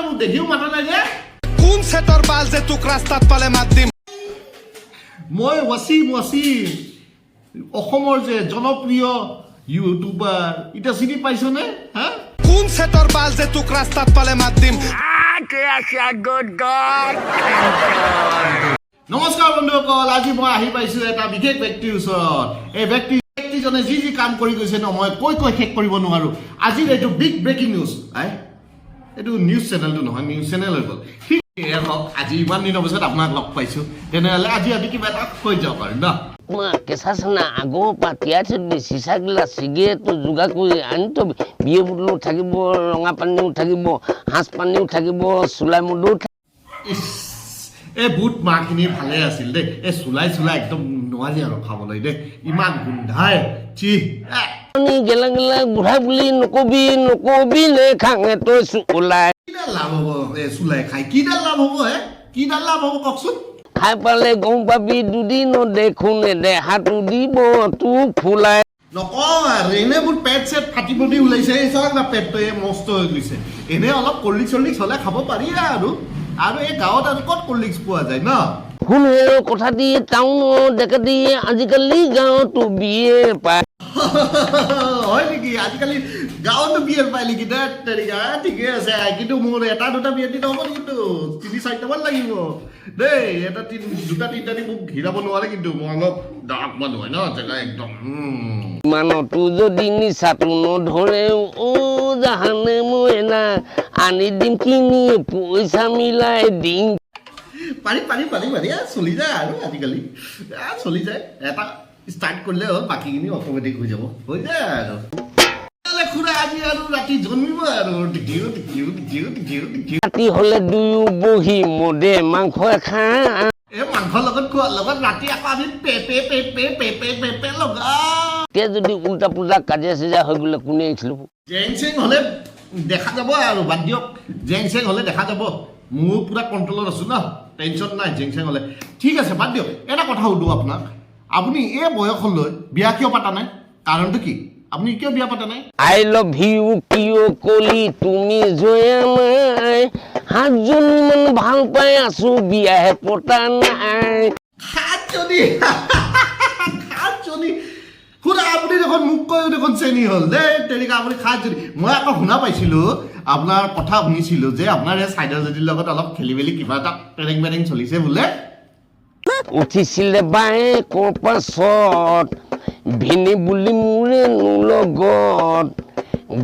তই মোক দেখিও মাতা নাই যে? কোন চেটৰ বাল যে তোক ৰাস্তাত পালে মাত দিম? মই ৱাচিম, ৱাচিম, অসমৰ যে জনপ্ৰিয় ইউটিউবাৰ, এতিয়া চিনি পাইছনে হা? কোন চেটৰ বাল যে তোক ৰাস্তাত পালে মাত দিম? নমস্কাৰ বন্ধুসকল, আজি মই আহি পাইছো এটা বিশেষ ব্যক্তিৰ ওচৰত। এই ব্যক্তিজনে যি যি কাম কৰি গৈছে ন, মই কৈ কৈ শেষ কৰিব নোৱাৰো। আজিৰ এইটো বিগ ব্ৰেকিং নিউজ। আই, এইটো নিউজ চেনেলটো নহয়, নিউজ চেনেল হৈ গ'ল। ঠিক হওক, আজি ইমান দিনৰ পিছত আপোনাক লগ পাইছো, তেনেহ'লে আজি আজি কিবা এটা হৈ যাওক আৰু ন। তোমাৰ কেঁচা চানা আগৰ পৰা তিয়াই থৈ দিবি, চিচা গিলাচ, চিগাৰেটটো যোগাৰ কৰি আনি থবি। বিয়েৰ বটলো থাকিব, ৰঙা পানীও থাকিব, সাঁজ পানীও থাকিব, চুলাই মদো। ইছ, এই বুট মাহখিনি ভালে আছিল দেই। এই চুলাই চুলাই একদম নোৱাৰি আৰু খাবলৈ দেই, ইমান গোন্ধাই, চি এ। গেলা গেলা বুঢ়া বুলি নকবি, নকবি নে খাঙে তই চুলাই। কিডাল লাভ হ'ব এই চুলাই খাই? কিডাল লাভ হ'ব হে? কিডাল লাভ হ'ব কওকচোন? খাই পালে গম পাবি, দুদিনত দেখোন দেহাটো দিব তোক ফুলাই। নকওঁ আৰু, এনেই মোৰ পেট চেট ফাটি ফাটি ওলাইছে। এই চাওক না, পেটটো এই মস্ত হৈ গৈছে। এনেই অলপ কল্ড ড্ৰিংকছ চল্ড ড্ৰিংকছ হ'লে খাব পাৰি আৰু। আৰু এই গাঁৱত আৰু ক'ত কল্ড ড্ৰিংকছ পোৱা যায় ন? শুন কথা দি, টাউনত দেখা দিয়ে, আজিকালি গাঁৱতো বিয়ে পায়। হয় নেকি? আজিকালি গাঁৱতো বিয়েৰ পায় নেকি? দে তেৰিকা, ঠিকে আছে। কিন্তু মোৰ এটা দুটা বিয়েৰ দি নহ'ব কিন্তু, তিনি চাৰিটামান লাগিব দেই। এটা তিনি দুটা তিনিটা দি মোক ঘিৰাব নোৱাৰে কিন্তু, মই অলপ ডাৰ্ক মানুহ হয় ন, জেগা একদম। ইমানতো যদি নিচাটো নধৰে, অ জাহানে মইনা আনি দিম কিনি, পইচা মিলাই দিম। পাৰি পাৰি পাৰি পাৰি, চলি যায় আৰু আজিকালি চলি যায়। এটা ষ্টাৰ্ট কৰিলে হ'ল, বাকীখিনি অট'মেটিক হৈ যাব, হৈ যায় আৰু। তেতিয়াহ'লে খুৰা, আজি আৰু ৰাতি জন্মিব আৰু TQ TQ TQ TQ TQ. ৰাতি হলে দুয়ো বহি মদে মাংস খা। এই মাংসৰ লগত খোৱাৰ লগত ৰাতি আকৌ আমি pay pay pay pay pay pay pay pay লগাম। এতিয়া যদি উল্টা পুল্টা কাজিয়া চাজিয়া হৈ গ'লে কোনে এক্স ল'ব? জেং চেং হ'লে দেখা যাব আৰু, বাদ দিয়ক। জেং চেং হ'লে দেখা যাব, মোৰ পুৰা কণ্ট্ৰলত আছো ন, টেনশ্যন নাই। জেং চেং হ'লে ঠিক আছে, বাদ দিয়ক। এটা কথা সুধো আপোনাক, আপুনি এই বয়সলৈ বিয়া কিয় পাতা নাই? কাৰণটো কি? আপুনি কিয় বিয়া পাতা নাই? I love you কিয় কলি তুমি জয়া মাই? সাতজনী মান ভাল পাই আছো, বিয়াহে পতা নাই। সাতজনী, সাতজনী? শুনা, আপুনি দেখোন মোক কৈও দেখোন চেনি হ'ল দেই তেনেকা। আপুনি সাতজনী, মই আকৌ শুনা পাইছিলোঁ, আপোনাৰ কথা শুনিছিলোঁ যে আপোনাৰ এই চাইডৰ লগত অলপ খেলি মেলি কিবা এটা পেৰেং পেৰেং চলিছে বোলে। উঠিছিলে বাইকৰ পাছত ভিনি বুলি মোৰে লগত,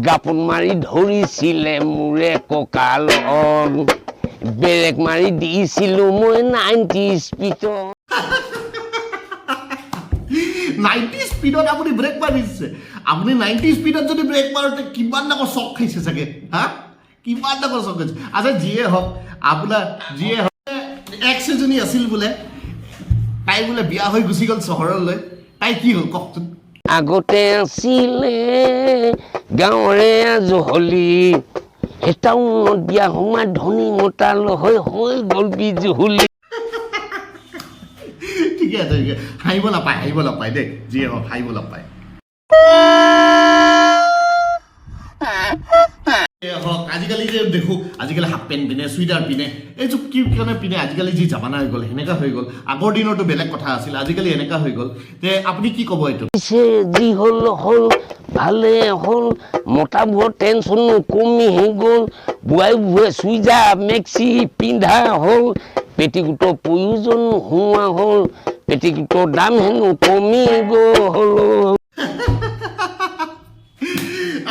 গাপত মাৰি ধৰিছিলে মোৰে কঁকালত, বেৰেক মাৰি দিছিলো মই 90 স্পীডত। 90 স্পীডত আপুনি ব্ৰেক মাৰিছে? আপুনি 90 স্পীডত যদি ব্ৰেক মাৰোঁতে কিমান ডাঙৰ চক খাইছে চাগে হা? কিমান ডাঙৰ চক খাইছে? আচ্ছা, যিয়ে হওক, আপোনাৰ যিয়ে হওক, এক্স এজনী আছিল বোলে, তাই বোলে বিয়া হৈ গুচি গ'ল চহৰলৈ। তাই কি হ'ল কওকচোন? আগতে আছিলে গাঁৱৰে আজহলি, সেই টাউনত বিয়া সোমাই ধনী মতাল হৈ হৈ গ'ল বিজুলি। ঠিকে আছে, ঠিকে। হাঁহিব নাপায়, হাঁহিব নাপায় দেই। যিয়ে হওক, হাঁহিব নাপায়। যিয়ে হওক, আজিকালি যে দেখো, আজিকালি হাফ পেণ্ট পিন্ধে, চুইদাৰ পিন্ধে, এইযোৰ কি কাৰণে পিন্ধে? আজিকালি যি জামানা হৈ গ'ল, সেনেকা হৈ গ'ল। আগৰ দিনতো বেলেগ কথা আছিল, আজিকালি এনেকা হৈ গ'ল। তে আপুনি কি ক'ব এইটো? পিছে যি হ'ল হ'ল, ভালে হ'ল। মতাবোৰৰ টেনচনো কমি গ'ল, বোৱাৰীবোৰে চুইজাৰ মেক্সি পিন্ধা হ'ল, পেটিকোটৰ প্ৰয়োজন নোহোৱা হ'ল, পেটিকোটৰ দাম হেনো কমি গ'ল।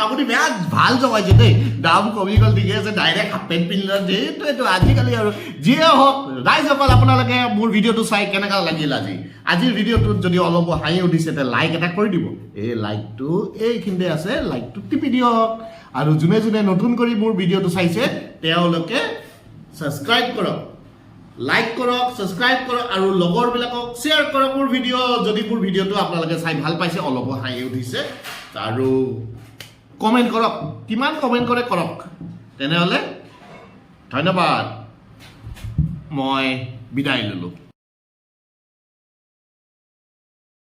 আপুনি বেয়া ভাল জমাইছে দেই। দাম কমি গ'ল, ঠিকে আছে। ডাইৰেক্ট হাফ পেণ্ট পিন্ধিলে যিহেতু এইটো আজিকালি আৰু। যিয়ে হওক ৰাইজসকল, আপোনালোকে মোৰ ভিডিঅ'টো চাই কেনেকুৱা লাগিল আজি? আজিৰ ভিডিঅ'টোত যদি অলপ হাঁহি উঠিছে, তে লাইক এটা কৰি দিব। এই লাইকটো এইখিনিতে আছে, লাইকটো টিপি দিয়ক। আৰু যোনে যোনে নতুন কৰি মোৰ ভিডিঅ'টো চাইছে, তেওঁলোকে ছাবস্ক্ৰাইব কৰক, লাইক কৰক, ছাবস্ক্ৰাইব কৰক আৰু লগৰবিলাকক শ্বেয়াৰ কৰক মোৰ ভিডিঅ', যদি মোৰ ভিডিঅ'টো আপোনালোকে চাই ভাল পাইছে, অলপো হাঁহি উঠিছে। আৰু কমেণ্ট কৰক, কিমান কমেণ্ট কৰে কৰক। তেনেহ'লে ধন্যবাদ, মই বিদায় ল'লোঁ।